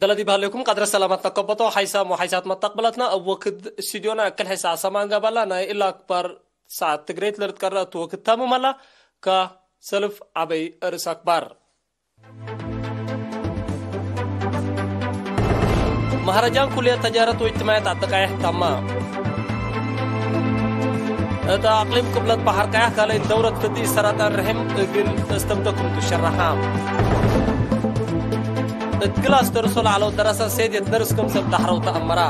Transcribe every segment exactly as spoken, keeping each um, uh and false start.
ለዲብ ሀሌኩም ቀድረ ሰላመት ነከበቶ ሓይሳም ወሓይሳት መተቅብለትና እብ ወክድ ስቱዲዮና እክል ሕሳ ሰማን ገበላ ናይ እላ አክባር ሰዓት ትግሬት ለልትቀረአት ወክድ ታምመላ ከሰልፍ አበይ እርስ አክባር። መሀረጃን ኩልየት ተጃረት ወእጅትማዕየት አደቃየሕ ተማ። እት አቅሊም ቅብለት በሐር ቀያሕ ካልአይት ደውረት ፍድይ ሰራጣን ርሕም እግል እስተምደኩም ትሸረሓ። እት ግላስ ደርሶ ለዐለው ደረሰ ሴድየት ነርስ ክምሰል ዳሕረው ተአመራ።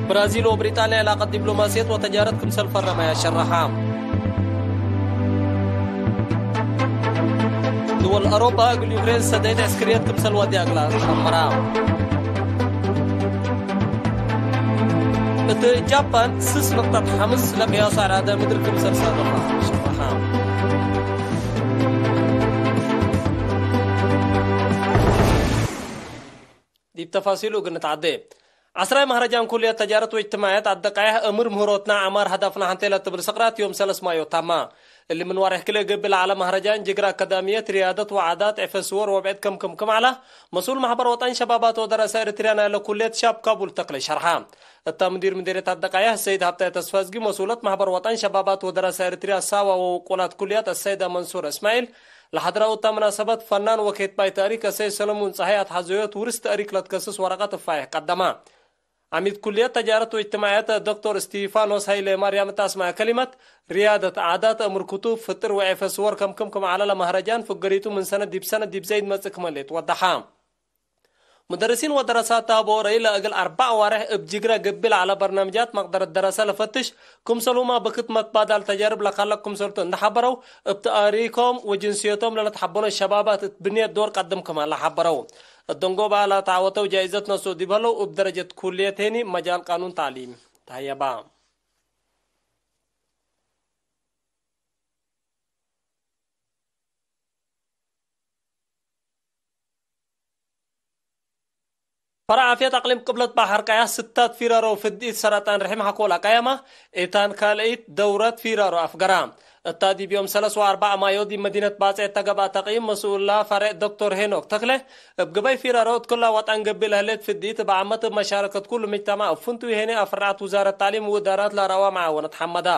ብራዚል ወብሪጣንያ ዕላቀት ዲብሎማስየት ወተጃረት ክምሰል ፈረመያ ሸረሓ። ድወል አውሮፓ እግል ዩክሬን ሰደይት ዕስክርየት ክምሰል ወድያ እግላ አመራ። እት ጃፓን ስስ ንቅጠት ሐምስ ለቅያሱ አራደ ምድር ክምሰል ሳደፋ ሸረሓ። ዲብ ተፋሲሉ እግል ንትዓዴ። ዐስራይ መሀረጃን ኩልየት ተጃረት ወእጅትማዕየት አደቃየሕ እምር ምህሮትና ዐማር ሀዳፍና ሐንቴ ለትብል ስቅራት ዮም ሰለስ ማዮ ታማ። እሊ ምን ዋሬሕ ክልኤ ገብእ ለዐለ መሀረጃን ጅግረ አካዳምየት ርያደት ወዓዳት ኤፌ ስወር ወብዕድ ከምክም ክም ዐለ፣ መስኡል መሕበር ወጠን ሸባባት ወደረሰ ኤሪትርያ ናይለ ኩልየት ሻብ ካቡል ተክለ ሸርሐ። እታ ምዲር ምዴርየት አደቃየሕ ሰይድ ሀብታይ ተስፋዝጊ፣ መስኡለት መሕበር ወጠን ሸባባት ወደረሰ ኤሪትርያ ሳዋ ወውቁላት ኩልያት አሰይደ መንሱር እስማዒል፣ ለሐድረው እታ መናሰበት ፈናን ወኬትባይ ተእሪክ አሰይድ ሰለሙን ጸሃይ አትሐዘዮት ውርስ ተእሪክ ለትከስስ ወረቀት እፋይሕ ቀደመ። ዐሚድ ኩልየት ተጃረት ወእጅትማዕየት ዶክቶር እስቲፋኖስ ሀይለ ማርያም እት አስመዐ ከሊመት፣ ርያደት ዓዳት፣ አምር ክቱብ፣ ፍጥር ወዔፈ ስወር ከምክም ክም ዐለ ለመህረጃን ፍገሪቱ ምን ሰነት ዲብ ሰነት ዲብ ዘይድ መጽእ ክመ ሌት ወደሐ። ሙደርሲን ወደረሳት ታቦ ረይ ለእግል አርበዕ አዋርሕ እብ ጅግረ ገብእ ለዐለ በርናምጃት መቅደረት ደረሰ ለፈትሽ ክምሰልሁመ ብክት መትባዳል ተጃርብ ለካለቅ ክምሰልቱ እንደ ሐበረው፣ እብ ተአሪኮም ወጅንስየቶም ለለትሐበኖ ሸባባት እት ብንየት ዶር ቀድም ክማለ ሐበረው። እት ደንጎባ ለተዐወተው ጃይዘት ነስኦ ዲብ ህለው፣ እብ ደረጀት ኩልየት ሄኒ መጃል ቃኑን ተዕሊም ተሀየባ። ፈረዕ ዓፍየት አቅሊም ቅብለት በሐር ቀያሕ ስታት ፊራሮ ፍድኢት ሰረጣን ርሕም ሐቆ ለቀየመ ኤታን ካልአይት ደውረት ፊራሮ አፍገራ። እታ ዲብ ዮም ሰለስ ወአርበዕ ማዮ ዲብ መዲነት ባጽዕ እተ ገብአ ተቅይም መስኡላ ፈሬዕ ዶክቶር ሄኖክ ተክለ፣ እብ ግበይ ፊራሮ እት ክላ ወጠን ገብእ ለህሌት ፍድኢት እብ ዓመት እብ መሻረከት ኩሉ ምጅተማዕ እብ ፍንቱይ ሄኔ አፍርዓት ውዛረት ተዕሊም ወእዳራት ለአርአዋ መዓወነት ሐመዳ።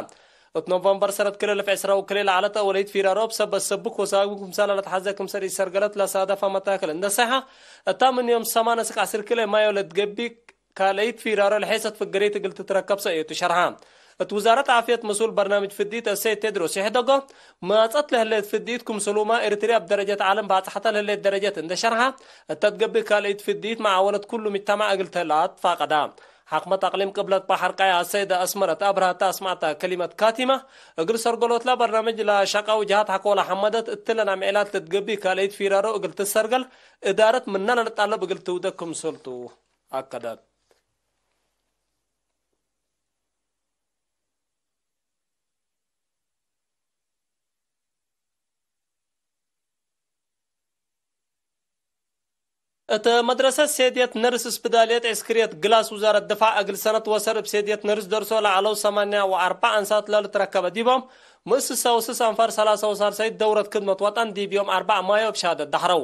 እት ኖቨምበር ሰነት ክልኤ አልፍ ዕስራ ወክልኤ ለዐለት አወለይት ፊራሮ እብ ሰበት ሰብክ ወሳግም ክምሰለ ለትሐዘ ክምሰል ኢሰርገለት ለሳደፈ መታክል እንደ ሰሐ፣ እታ ምን ዮም ሰማን እስክ ዐስር ክልኤ ማዮ ለትገብእ ካልአይት ፊራሮ ለሔሰት ፍገሬት እግል ትትረከብ ሰእየቱ ሸርሐ። እት ውዛረት ዓፍየት መስኡል በርናምጅ ፍድኢት አሰይድ ቴድሮስ ይሕደጎ፣ ማጸት ለህሌት ፍድኢት ክምሰሉመ ኤሪትርያ እብ ደረጀት ዓለም ባጽሐተ ለህሌት ደረጀት እንደ ሸርሐ፣ እተ ትገብእ ካልአይት ፍድኢት መዓወነት ኩሉ ምጅተማዕ እግል ተህለ አትፋቀዳ። ሐክመት አቅሊም ቅብለት በሐር ቀያሕ አሰይደ አስመረት አብርሃ እተ አስመዐተ ከሊመት ካቲመ፣ እግል ሰርገሎትለ በርናምጅ ለሸቀው ጀሃት ሐቆለ ሐመደት፣ እትለን አምዕላት ለትገብእ ካልአይት ፊራሮ እግል ትሰርገል እዳረት ምነ ለልጣለብ እግል ትውደቅ ክምሰልቱ አከደት። እት መድረሰት ሴድየት ነርስ እስፕዳልየት ዕስክርየት ግላስ ውዛረት ድፋዕ እግል ሰነት ወሰር እብ ሴድየት ነርስ ደርሶ ለዐለው ሰማንያ ወአርበዕ አንሳት ለልትረከበ ዲቦም፣ ምስስ ሰውስስ አንፋር ሰላሳ ወሳልሳይት ደውረት ክድመት ወጠን ዲብ ዮም አርበዕ ማዮ እብ ሸሃደት ደሐረው።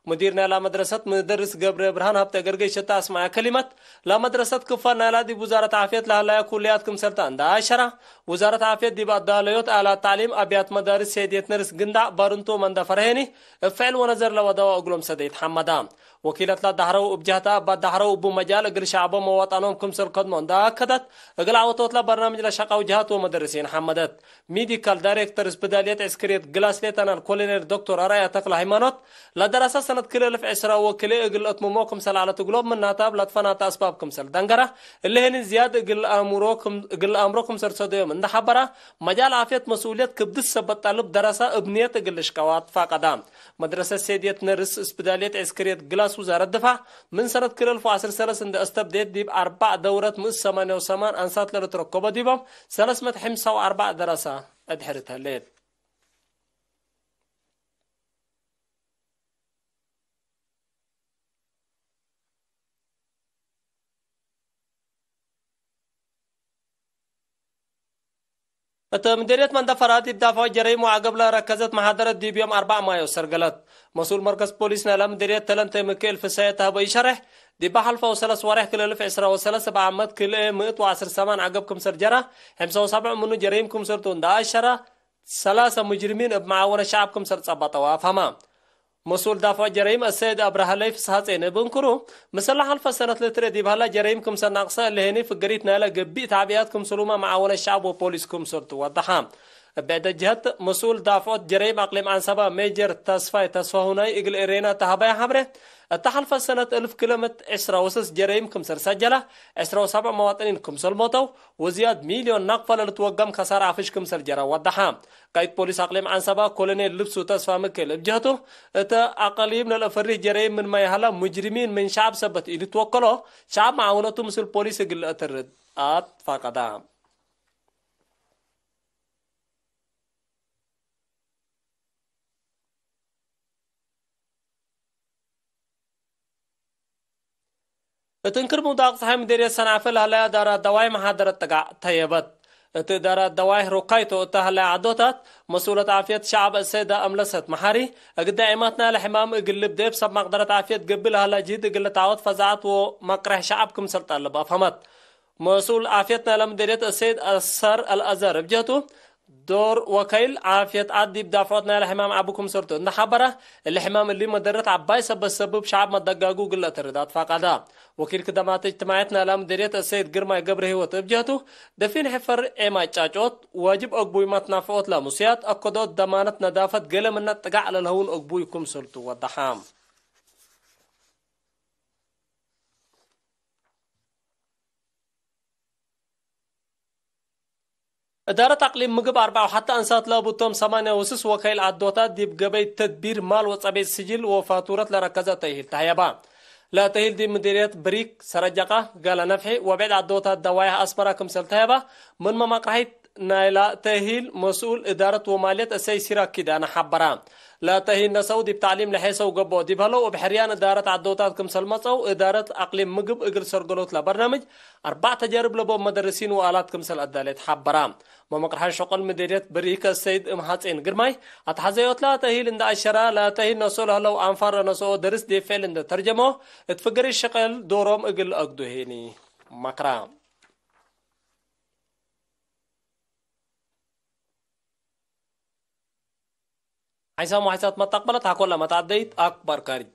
ሙዲር ናይላ መድረሰት ምደርስ ገብረ ብርሃን ሀብተ ገርገሽ እተ አስመዐ ከሊመት፣ ለመድረሰት ክፋል ናይላ ዲብ ውዛረት ዓፍየት ለሀለያ ኩልያት ክምሰልተ እንደ አሸራ፣ ውዛረት ዓፍየት ዲብ አዳለዮት አላት ተዕሊም፣ አብያት መዳርስ፣ ሴድየት ነርስ፣ ግንዳዕ፣ ባርንቶ፣ መንደፈረ ሄኒ እብ ፍዕል ወነዘር ለወደወ እግሎም ሰደይት ሐመዳ። ወኪለትላ ዳሕረው እብ ጀህታ እባ ዳሕረው እቡ መጃል እግል ሸዕቦም ወወጠኖም ክምሰል ከድሞ እንደ አከደት፣ እግል ዐወቶትላ በርናምጅ ለሸቃው ጀሃት ወመደርሲን ሐመደት። ሚዲካል ዳይሬክተር እስፕዳልየት ዕስክርየት ግላስ ሌተናል ኮሎኔል ዶክቶር አርአያ ተክለ ሃይማኖት፣ ለደረሰ ሰነት ክልኤ አልፍ ዕስራ ወክልኤ እግል ለአትምሞ ክምሰል ዐለት እግሎም ምናተ እብ ለትፈናተ አስባብ ክምሰል ደንገረ፣ እሊ ህኒ ዝያድ እግል አምሮ ክም-፣ እግል አምሮ ክምሰል ሰደዮም እንደ ሐበረ፣ መጃል ዓፍየት መስኡልየት ክብድት ሰበት ጣልብ ደረሰ እብ ንየት እግል ልሽቀዋ ትፋቀዳ። መድረሰት ሴድየት ነርስ እስፕዳልየት ዕስክርየት ግላስ ውዛረት ድፋዕ፣ ምን ሰነት ክልኤ አልፍ ወዐስር ሰለስ እንደ አስተብዴት ዲብ አርበዕ ደውረት ምእት ሰማንያ ወሰማን አንሳት ለልትረከቦ ዲቦም፣ ሰለስ ምእት ሕምሳ ወአርበዕ ደረሰ አድሕርት ህሌት። እት ምዴርየት መንደፈራ ዲብ ዳፍዖት ጀረይም ወዐገብ ለረከዘት መሓደረት ዲብ ዮም አርበዕ ማዮ ሰርገለት። መስኡል መርከዝ ፖሊስ ናይላ ምዴርየት ተለንተ ምክኤል ፍሰየ ተህበ ኢሸሬሕ፣ ዲብ ሐልፈው ሰለስ ወሬሕ ክልል እልፍ ዕስራ ወሰለስ እብ ዓመት ክልኤ ምእት ወዐስር ሰማን ዐገብ ክምሰል ጀራ፣ ሕምሳ ወሰብዕ ምኑ ጀረይም ክምሰልቱ እንዳ አሸራ፣ ሰላሰ ሙጅሪሚን እብ መዓወነት ሸዐብ ክምሰል ጸበጠው አፍሀማ። መስኡል ዳፍዖት ጀረይም አሰይድ አብረሃለይ ፍስሐጼን እብ እንክሩ፣ ምስል ለሐልፈ ሰነት ልትርኤ ዲብ ሀላ ጀረይም ክምሰል ናቅሰ፣ እሊ ህኒ ፍገሪት ናይለ ገብእ ተዕብያት ክምስሉመ መዓወነት ሸዐብ ወፖሊስ ክምሰልቱ ወደሐ። እብ ዕደ ጀህት፣ መስኡል ዳፍዖት ጀረይም አቅሊም ዐንሰበ ሜጀር ተስፋይ ተስፋሁናይ እግል ኤሬና ተሀበየ ሐብሬ፣ እተ ሐልፈ ሰነት እልፍ ክለ ምእት ዕስራ ወሰስ ጀረይም ክምሰል ሰጀለ፣ ዕስራ ወሰብዕ መዋጥኒን ክምሰል ሞተው፣ ወዝያድ ሚልዮን ናቅፈ ለልትወገም ከሳር አፍሽ ክምሰል ጀረ ወደሐ። ቃይድ ፖሊስ አቅሊም ዐንሰበ ኮሎኔል ልብሱ ተስፋ ምክል እብ ጀህቱ፣ እተ አቅሊም ለልአፈሪህ ጀረይም ምንመ ይሀላ ሙጅሪሚን ምን ሸዐብ ሰበት ኢልትወከሎ፣ ሸዐብ መዓውነቱ ምስል ፖሊስ እግል ለአተርድ አትፋቀደ። እት እንክር ምውዳቅ ጸሓይ ምዴርየት ሰንዓፈ ለሀለያ እዳራት ደዋይ መሓደረት ጥጋዕ ተየበት። እት እዳራት ደዋይ ሩካይቶ እተ ሀለያ ዐዶታት፣ መስኡለት ዓፍየት ሸዐብ እሰይዳ አምለሰት መሓሪ፣ እግል ዳዒማት ናይለ ሕማም እግል ልብዴ እብ ሰብ መቅደረት ዓፍየት ገብእ ለሀላ ጅህድ እግል ልትዓወት ፈዛዐት ወመቅረሕ ሸዐብ ክምሰል ጠልብ አፍሀመት። መስኡል ዓፍየት ናይለ ምዴርየት እሰይድ አሰር አልአዘር እብ ጀህቱ፣ ዶር ወከይል ዓፍየት ዐድ ዲብ ዳፍዖት ናይለ ሕማም ዐቢ ክምሰልቱ እንዴ ሐበረ፣ እሊ ሕማም እሊ መደረት ዐባይ ሰበት ሰብብ ሸዐብ መደጋጉ እግል ለአተርድ አትፋቀደ። ወኪል ክደማት እጅትማዕየት ናይለ ምዴርየት እሰይድ ግርማይ ገብረሂወት እብ ጀህቱ፣ ደፊን ሕፈር ዔማይ ጫጮት፣ ዋጅብ አግቡይ መትናፍዖት ለሙስያት፣ አከዶት ደማነት ነዳፈት ገሌ ምነ ጥጋዕ ለልሀውን አግቡይ ክምሰልቱ ወደሐ። እዳረት አቅሊም ምግብ አርበዕ ወሐተ አንሳት ለአቡቶም ሰማንያ ወስስ ወከይል ዐዶታት ዲብ ገበይ ተድቢር ማል ወጸቤት ስጅል ወፋቱረት ለረከዘ ተእሂል ተህየባ። ለተእሂል ዲብ ምዲርየት ብሪክ፣ ሰረጀቃ፣ ጋላ ነፍሒ ወብዕድ ዐዶታት ደዋይሕ አስመራ ክምሰል ተህየባ፣ ምን መማቅርሐይት ናይላ ተእሂል መስኡል እዳረት ወማልየት እሰይ ሲራክ ኪዳነ ሐበራ። ለተእሂል ነሰኡ ዲብ ተዕሊም ለሔሰው ገብኦ ዲብ ሀለው፣ እብ ሕርያን እዳረት ዐዶታት ክምሰል መጽአው፣ እዳረት አቅሊም ምግብ እግል ሰርገሎት ለበርናምጅ አርበዕ ተጃርብ ለቦም መደርሲን ወአላት ክምሰል አዳሌት ሐበራ። መመቅርሐ ሸቁል ምዴርየት ብሪክ አሰይድ እምሐጼን ግርማይ፣ አትሐዘዮት ለተእሂል እንደ አሸራ፣ ለተእሂል ነስኦ ለህለው አንፋር ለነስኦ ደርስ ዲብ ፍዕል እንደ ተርጀሞ፣ እት ፍገሪት ሸቀል ዶሮም እግል አግዱ ሄኒ መክራ። ሐይሳም ወሐይሳት መተቅበለት ሐኮለ መትዐደይት አክባር ካርጅ።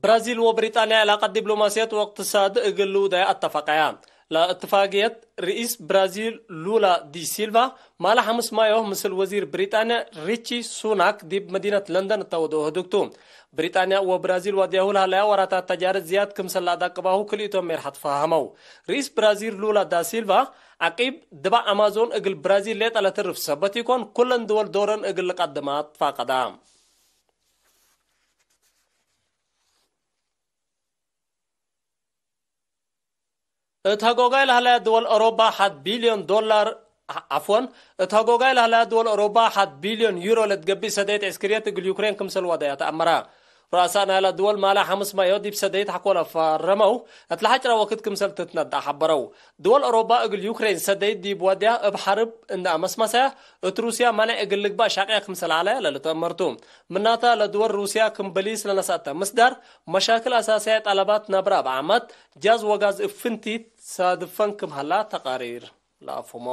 ብራዚል ወብሪጣንያ ዕላቀት ዲፕሎማስየት ወእቅትሳድ እግል ልውዳይ አተፈቀያ። ለእትፋቅየት ርኢስ ብራዚል ሉላ ዲ ሲልቫ ማለ ሐምስ ማዮ ምስል ወዚር ብሪጣንያ ሪቺ ሱናክ ዲብ መዲነት ለንደን እተ ወደው ህዱግቱ። ብሪጣንያ ወብራዚል ወድያሁ ለሀለያ ወራታት ተጃረት ዝያድ ክምሰል ለአዳቅባሁ ክልኢቶም ሜርሐ ትፈሀመው። ርኢስ ብራዚል ሉላ ዳ ሲልቫ፣ ዐቂብ ድባዕ አማዞን እግል ብራዚል ሌጠ ለትርፍ ሰበት ኢኮን፣ ኩለን ድወል ዶረን እግል ልቀድማ ትፋቀዳ። እት ሀጎጋይ ለሀለያ ድወል አውሮባ ሐድ ቢልዮን ዶላር፣ ዐፍወን፣ እት ሀጎጋይ ለሀለያ ድወል አውሮባ ሐድ ቢልዮን ዩሮ ለትገብእ ሰደየት ዕስክርየት እግል ዩክሬን ክምሰል ወደያ ተአመረ። ሩአሳእ ናይላ ድወል ማለ ሐምስ ማዮ ዲብ ሰደየት ሐቆለ ፈረመው፣ እት ለሐጭረ ወክድ ክምሰል ትትነዳ ሐበረው። ድወል አውሮባ እግል ዩክሬን ሰደየት ዲብ ወድያ እብ ሐርብ እንደ አመስመሰያ፣ እት ሩስያ መኔዕ እግል ልግባእ ሻቅያ ክምሰል ዐለ ለልትአመርቱ። ምናተ፣ ለድወል ሩስያ ክም በሊስ ለነሰአተ ምስዳር፣ መሻክል አሳስያይ ጠለባት ነብረ እብ ዓመት፣ ጃዝ ወጋዝ እብ ፍንቲት ሳድፈን ክም ሀላ ተቃሪር ለአፍህሞ።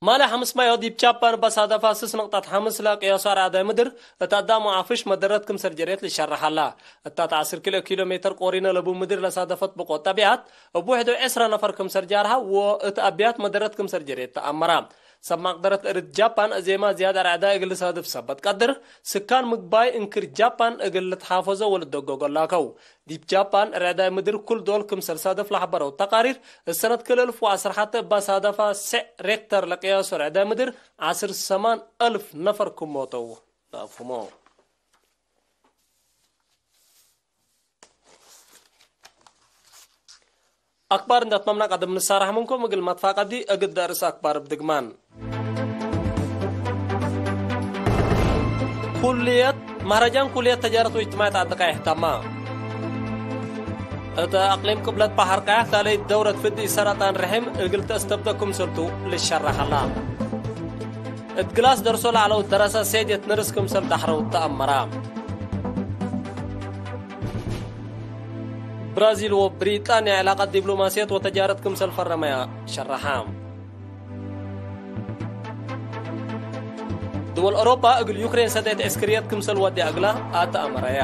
ማለ ሐምስ ማዮ ዲብ ጃፓን በሳደፋ ስስ ንቅጠት ሐምስ ለቅያሱ አርዐዳይ ምድር እት አዳም ወአፍሽ መደረት ክምሰል ጀሬት ልሸረሕ ሀላ። እታት ዐስር ኪሎ ሜትር ቆሪነ ለቡ ምድር ለሳደፈት ብቆ ጠቢዐት እብ ውሕዱ ዕስረ ነፈር ክምሰል ጃርሐ ወእት አብያት መደረት ክምሰል ጀሬት ተአመራ። ሰብ መቅደረት እርድ ጃፓን እዜማ ዝያድ አርዐዳይ እግል ልሳድፍ ሰበት ቀድር፣ ስካን ምግባይ እንክር ጃፓን እግል ልትሓፈዞ ወልደጎጎ ላከው። ዲብ ጃፓን ረዕዳይ ምድር ኩል ዶል ክምሰል ሳደፍ ለሐበረው ተቃሪር፣ እሰነት ክል እልፍ ወዐስር ሐተ እባ ሳደፋ ስዕ ሬክተር ለቅያሶ ረዕዳይ ምድር ዐስር ሰማን እልፍ ነፈር ክም ሞተው ለአፍህሞ። አክባር እንደ አትመምና ቀደም ንሳራሕ ምንኩም እግል መትፋቀዲ እግድ ደርስ አክባር እብ ድግማን። ኩልየት፣ መህረጃን ኩልየት ተጃረት ወእጅትማዕየት አደቃይሕ ተመ። እት አቅሊም ቅብለት በሐር ቃያሕ ካልአይት ደውረት ፍዲ ሰረጣን ርሕም እግል ተአስተብደ ክምሰልቱ ልሸረሕ ዐለ። እት ግላስ ደርሶ ለዐለው ደረሰ ሴድየት ንርስ ክምሰል ዳሕረው ተአመረ። ብራዚል ወብሪጣንያ ዕላቀት ዲብሎማስየት ወተጃረት ክምሰል ፈረመያ ሸረሐ። ድወል አውሮፓ እግል ዩክሬን ሰደት ዕስክርየት ክምሰል ወድያ እግላ አተአመረያ።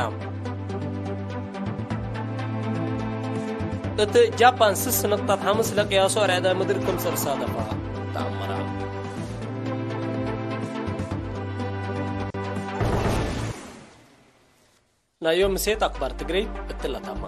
እት ጃፓን ስስ ንቅጠት ሐምስ ለቅያሶ ርዕደ ምድር ክምሰል ሳደፋ ተአመረ። ናይ ዮም ምሴት አክባር ትግሬ እትለ ታማ።